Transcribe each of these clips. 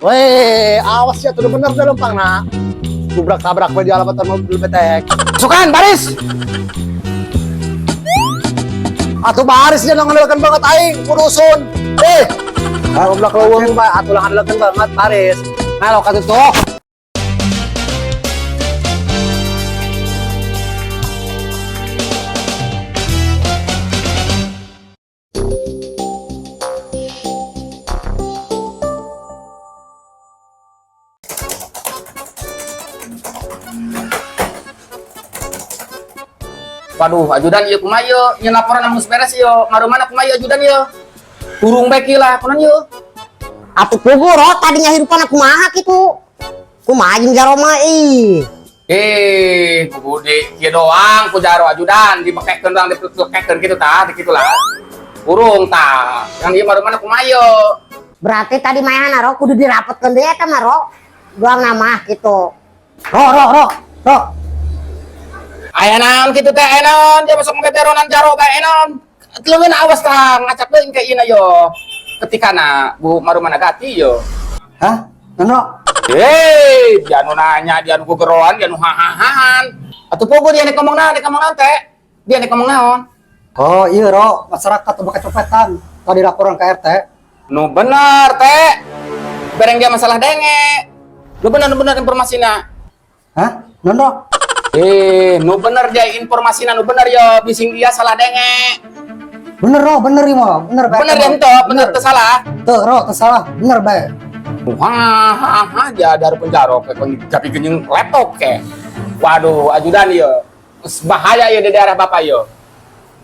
Weh, awas ya tuh bener dah lempang nak. Gubrak tabrak we di alabatan mobil betek. Sukan baris. Atuh baris dia ngandalkeun banget aing kudusun. Eh, goblok leuweung bae atuh lah ngandalkeun banget baris. Nah, lo katuh tuh. Waduh, ajudan ieu kumaha ieu? Nyen laporan amun beres ieu. Ngarumana kumaha ieu ajudan ieu? Burung bae kieu lah, kunaon ieu? Atuh pugu ro tadinya hirupan kumaha kitu. Kumaha jeung jaro mah ih. Eh, ku Budi kieu doang ku jaro ajudan dibekehkeun doang dipelekehkeun kitu tah, kitu lah. Burung tah. Yang ieu marumana kumaha ieu? Berarti tadi mayana ro kudu dirapetkeun deui eta mah ro. Doang nama kitu. Ro ro ro ro. Aya naon kitu teh aya naon dia masuk beberonan jaro bae aya naon. Leungeun awas tah ngacap deui ka ieu yo. Ketika na Bu marumana gati yo. Hah? Nono. Hei, dia nu nanya, dia nu gegeroan, dia nu hahahan. Atuh pogo dia nek ngomong naon, nek ngomong naon teh. Dia nek ngomong naon. Oh iya ro, masyarakat tuh kecopetan. Tadi laporan ke RT. Nu bener teh. Bereng dia masalah denge. Nu bener nu bener informasina. Hah? Nono. Eh, nu bener dia informasina nu bener yo, bising dia salah denge. Bener ro, bener ieu mah, bener bae. Bener dia henteu, bener teu salah. Teu ro, teu salah, bener bae. Wah, ha, dia dari penjara ke kon gapi genyeng laptop ke. Waduh, ajudan yo. Bahaya yo di daerah bapak yo.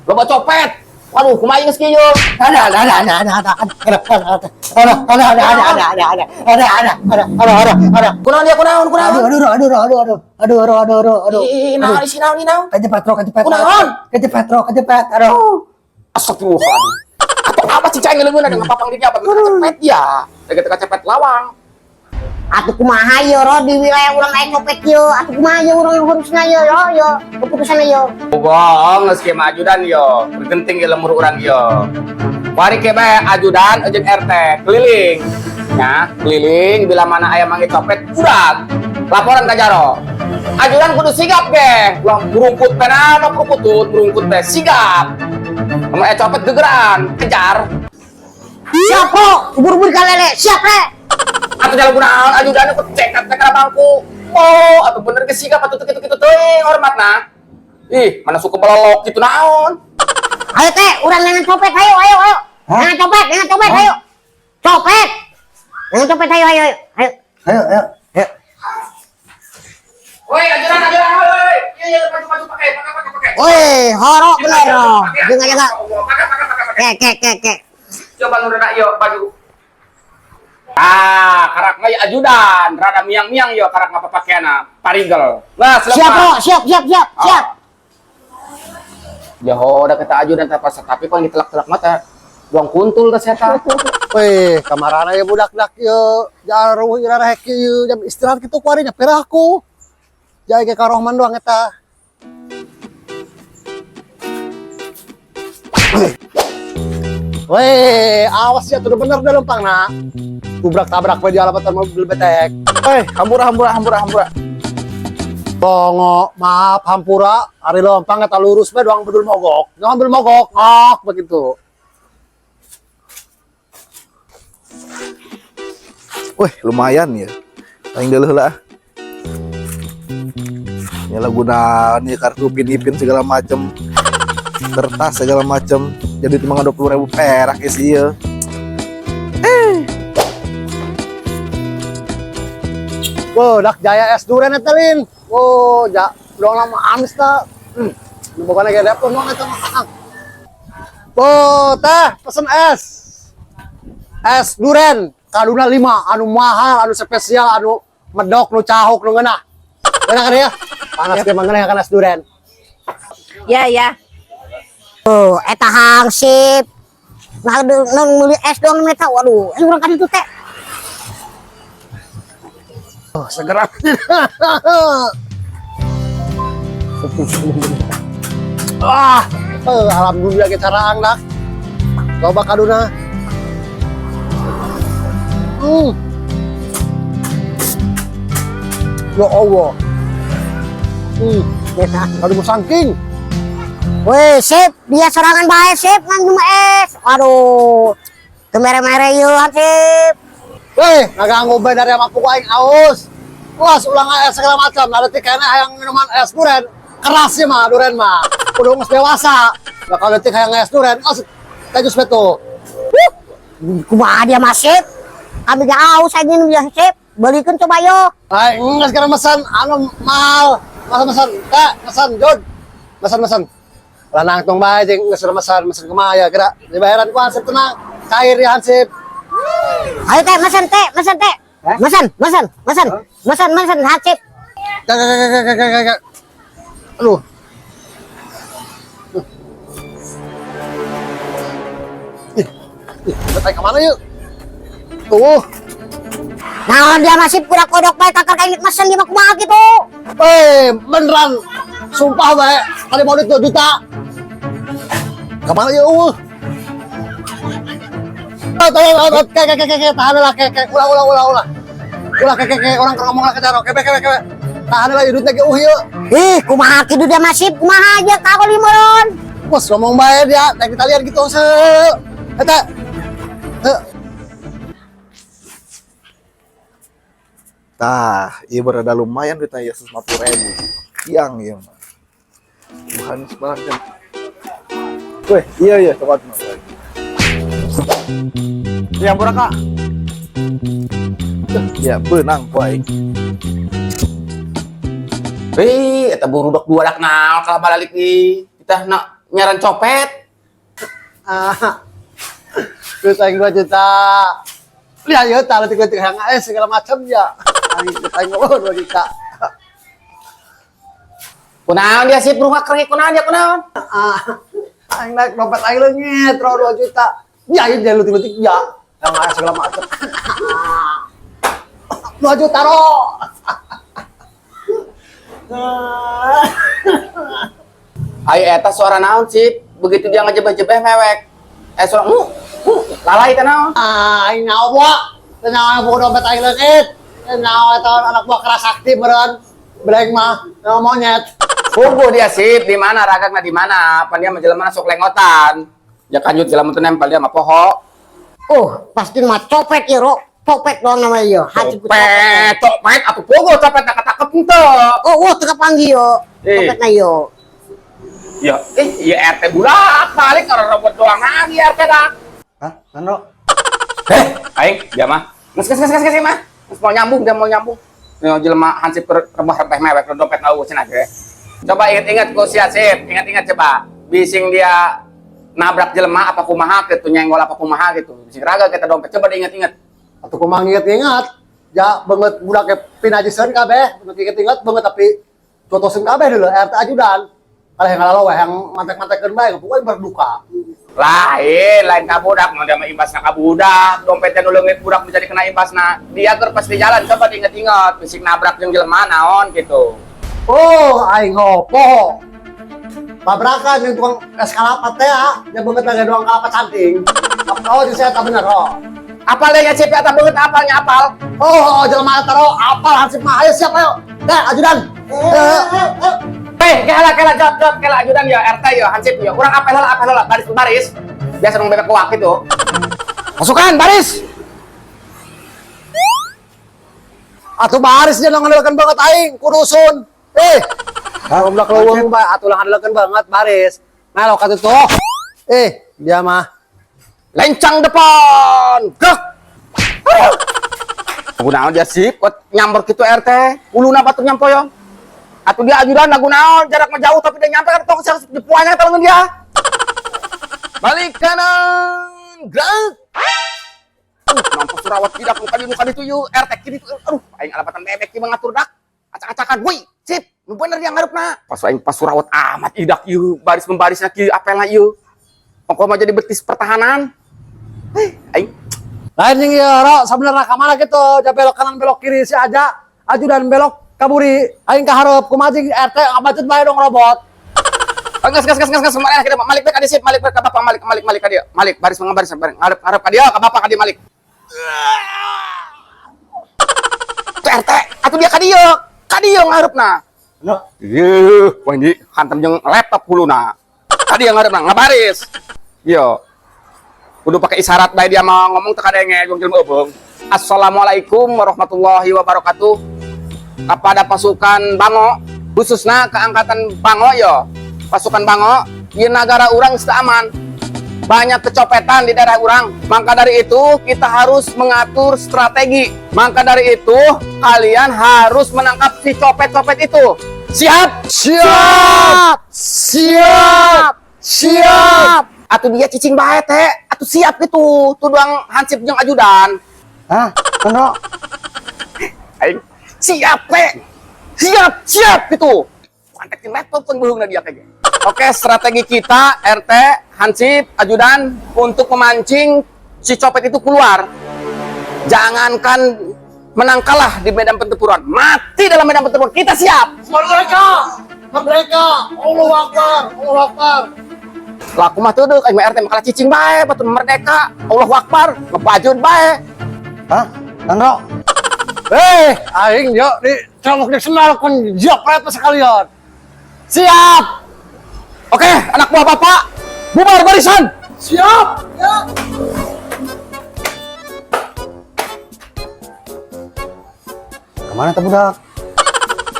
Loba copet. Waduh, kumaha geus kieu yo? Ada ada ada ada ada ada ada ada ada ada ada ada ada ada ada ada ada ada ada ada. Kunaon dia kunaon kunaon? Aduh aduh aduh aduh aduh aduh aduh aduh aduh aduh. Ih, naon isi naon ieu naon? Kejepet ro, kejepet. Kunaon? Kejepet ro, kejepet. Aduh. Astagfirullahaladzim. Atau apa sih cai ngeleungeun ada ngapapang dirinya apa cepet ya. Tega-tega cepet lawang. Atuh kumaha ieu ro di wilayah urang aya copet ieu. Atuh kumaha ieu urang harusna ieu ro ieu. Keputusan ieu. Bogong geus kieu mah ajudan yo. Bergenting ieu lemur urang yo. Wari ke bae ajudan jeung RT keliling. Ya, keliling bila mana aya manggil copet udah laporan ka jaro. Ajudan kudu sigap ge. Ulah burungkut pena krukutut, burungkut teh sigap. Lamun aya copet gegeran, kejar. Siap ro, ubur-ubur ka lele. Siap re. Atau jalan gunaon ajudan ku cekat teh kana bangku. Oh, atau bener ge sigap atuh teu kitu-kitu teuing hormatna. Ih, mana suka belolok gitu naon. Ayo teh, urang nengan copet ayo ayo ayo. Nengan copet ayo. Copet. Nengan copet ayo ayo ayo. Ayo. Ayo ayo. Ayo. Woi, ajudan ajudan woi. Iya, iya, baju baju pakai, pakai pakai pakai. Woi, horok bener ro. Jaga jaga. Pakai pakai pakai pakai. Kek kek kek kek. Coba nu rada yo baju. Ah, karak mah ajudan, rada miang-miang yo karak ngapa pakaiana, parigel. Nah, Siap ro, siap siap siap siap. Jaho udah kata ajudan teh pas tapi kalau ditelak-telak mata buang kuntul teh eta. Weh, kamarana ya budak-dak ieu, jaruh ira rek ieu jam istirahat kitu kuari nya pirah aku. Jai ke karohman doang eta. Weh, awas ya tuh bener dah lempang nak. Gubrak tabrak we di alabatan mobil betek. Eh, hampura hampura hampura hampura. Bongo, maaf hampura, ari lompang eta lurus bae doang bedul mogok. Doang bedul mogok, ngok begitu. Wih, lumayan ya. Paling dulu lah. Nyala guna nih kartu pin ipin segala macem, kertas segala macem. Jadi cuma 20.000 perak isi ya. Wow, dak jaya es duren eta lin. Wow, ja, doang lama amis ta. Nu bogana ge depon doang eta mah. Wow, teh pesen es. Es duren kaduna 5 anu mahal, anu spesial, anu medok, nu cahuk, nu ngeunah. Ngeunah kan ya? Panas ge mah ngeunah kan es duren. Ya ya. Oh, eta hangsip. Nah, nang meuli es doang eta. Waduh, urang kan itu teh. Oh, segera. Ah, alhamdulillah kita raang dak. Coba kaduna. Ya Allah. Aduh musangking. Weh, sip, dia sorangan bae sip ngan es. Aduh. Teu mere-mere ieu hansip. Weh, ngaganggu bae dari mampu aing aus. Ulas ulang es segala macam. Nah, detik kayaknya hayang minuman es duren. Keras sih mah duren mah. Udah geus dewasa. Bakal detik hayang es duren. Os, teh jus beto. Kumaha dia mah sip? Kami ge aus anjing dia sip. Belikeun coba yo. Ay, enggak sekarang pesan anu mahal. Masa pesan, teh, pesan Jod. Pesan pesan. Lah nangtung bae jeung geus pesan, pesan kumaha ya kira. Dibayaran ku hansip tenang. Cair ya hansip. Ayo teh, mesen teh, mesen teh. Hah? Mesen, mesen, mesen. Mesen, mesen hansip. Kak, kak, kak, kak, kak, kak. Aduh. Ih, ih, kita kemana yuk? Tuh. Naon dia masih kudak kodok bae kakak kayak mesen dia mah kumaha gitu. Eh, beneran. Sumpah bae, tadi mau duit 2 juta. Kemana yuk? Oh, oh, oh, kayak, kayak, kayak, kayak, tahan lah, kayak, kayak, ulah, ulah, ulah, ulah. Ulah, kayak, kayak, kayak, orang ngomong lah ke kek, kek, kek. Tahan lah, duitnya ke yuk. Ih, kumaha kitu dia masih kumaha aja ka limuron. Bos, ngomong bae dia, naik italian gitu, se. Eta. Heh. Tah, iya berada lumayan duitnya ya 150 ribu. Tiang iya mah. Bukan sebarang kan. Weh, iya iya coklat mah. Ya, pura, Kak. Ya, benang ku aing. Ih, eta burudak dua dak naon kalau balik di kita nak nyaran copet. Ah. Duit aing 2 juta. Lihat ya, tak letik-letik yang es segala macam ya. Aing duit aing ngomong 2 juta. Kunaon dia sih berungak kering kunaon dia kunaon? Ah, aing naik dompet aing leungit, 2 juta. Ya, ini dia letik-letik ya. Yang es segala macam. 2 juta ro. Ayo eta suara naon sih? Begitu dia ngejebeh-jebeh mewek. Eh suara lalai teh naon? Ah, aing nyawa buah. Teu nyawa buku dompet aing leungit. Teu nyawa eta anak buah keras sakti meureun. Beleng mah, nyawa monyet. Puguh dia sip di mana ragakna di mana? Pan dia mah jelema sok lengotan. Ya kanjut jelema teu nempel dia mah poho. Oh, pasti mah copet ieu, Ro. Copet doang namanya ieu. Hansip ku Copet, copet atuh puguh copet tak ketakep henteu. Oh, wah teu kapanggih yo. Eh. Copetna yo. Ya, ya RT bulak balik orang robot doang lagi RT dah. Hah? Nando? Eh, aing dia mah. Geus geus geus geus mah. Geus mau nyambung dia mau nyambung. Yo jelema hansip rebah-rebeh mewek dompet ngau cenah ge. Coba ingat-ingat ku sia sip, ingat-ingat coba. Bising dia nabrak jelema apa kumaha gitu, nyenggol apa kumaha gitu. Bising raga kita dompet. Coba diingat-ingat. Atau kumaha nginget-nginget. Ya banget budaknya pinajiseun kabeh, banget inget-inget banget tapi totoseun kabeh dulu RT ajudan. Kalau yang ngalawa yang mantek-mantekeun bae, pokoknya berduka. Lain, lain ka budak, mau dia mah imbasna ka budak, dompetnya nu leungit budak menjadi kena imbasna. Dia keur pas di jalan coba diinget-inget, bising nabrak jeung jelema naon gitu. Oh, aing hopo. Tabrakan yang tukang es kelapa teh, ya banget lagi doang kelapa canting. Oh, di saya tak bener, oh. Apal deh ya sip eta beungeut apalnya apal. Oh, oh, jelema eta ro, apal hansip mah. Ayo siap ayo. Teh, ajudan. Eh, kela kela jawab jawab kela ajudan ya RT ya hansip ya. Urang apel heula apel heula baris baris. Biasa dong bebek kuak gitu. Pasukan baris. Atuh baris dia ngandalkeun banget aing kudusun. Eh, goblok leuweung bae atuh lah ngandalkeun banget baris. Melok atuh tuh. Eh, dia mah Lencang depan. Gerak. Lagu naon dia sip, kok nyamber gitu RT. Uluna batur nyampoyong. Atuh dia ajudan lagu naon, jarak mah jauh tapi dia nyampe kan tong jepuannya tolong dia. Balik kanan. Gerak. Nampak surawat tidak muka di muka ditu yuk RT kiri tuh. Aduh, aing alapatan bebek ieu ngatur dak. Acak-acakan, woi, sip, nu bener yang ngarepna. Pas aing pas surawat amat idak ieu, baris membarisna kieu apelna ieu. Pokoknya mah jadi betis pertahanan. Eh, aing lain yang ieu ro sabenerna ka mana gitu, ja belok kanan belok kiri si aja. Ajudan belok kaburi, aing ka hareup kumaha jeung RT ngabacut bae dong robot. Gas gas gas gas gas kemarin kita malik back sip, malik back ka bapak malik malik malik ka dia. Malik baris baris baris ngarep ngarep ka dia ka bapak ka dia malik. RT, atuh dia ka dieu. Ka dieu ngareupna. No. Yeuh, wah ini hantam jeung laptop huluna. Ka dieu ngareupna ngabaris. Yo. Kudu pakai isyarat bae dia mau ngomong teu kadenge jeung jelema eubeung. Assalamualaikum warahmatullahi wabarakatuh. Kepada pasukan Bango, khususnya ke angkatan Bango yo. Pasukan Bango, di negara urang geus teu aman. Banyak kecopetan di daerah urang. Maka dari itu kita harus mengatur strategi. Maka dari itu kalian harus menangkap si copet-copet itu. Siap? Siap. Siap. Siap. Atuh dia cicing bae teh. Atuh siap gitu. Tuh doang hansip jeung ajudan. Hah? Kendo. Aing siap teh. Siap, siap gitu. Kontekin laptop kan beuheungna dia kayak gitu. Oke, strategi kita RT, Hansip, Ajudan untuk memancing si copet itu keluar. Jangankan menang kalah di medan pertempuran, mati dalam medan pertempuran kita siap. Merdeka! Merdeka! Allahu Akbar! Allahu Akbar! Laku mah teu deuk aing mah RT mah kalah cicing bae, batur merdeka. Allahu Akbar, ngebajut bae. Hah? Kendo. Eh, aing yo di colok di sendal kon jopret sekalian. Siap! Oke, anak buah Bapak, bubar barisan. Siap! Ya. Kemana tuh budak?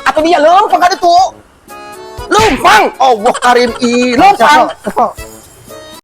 Atau dia lempang ka ditu. Lempang. Allah karim i lempang. Cepet.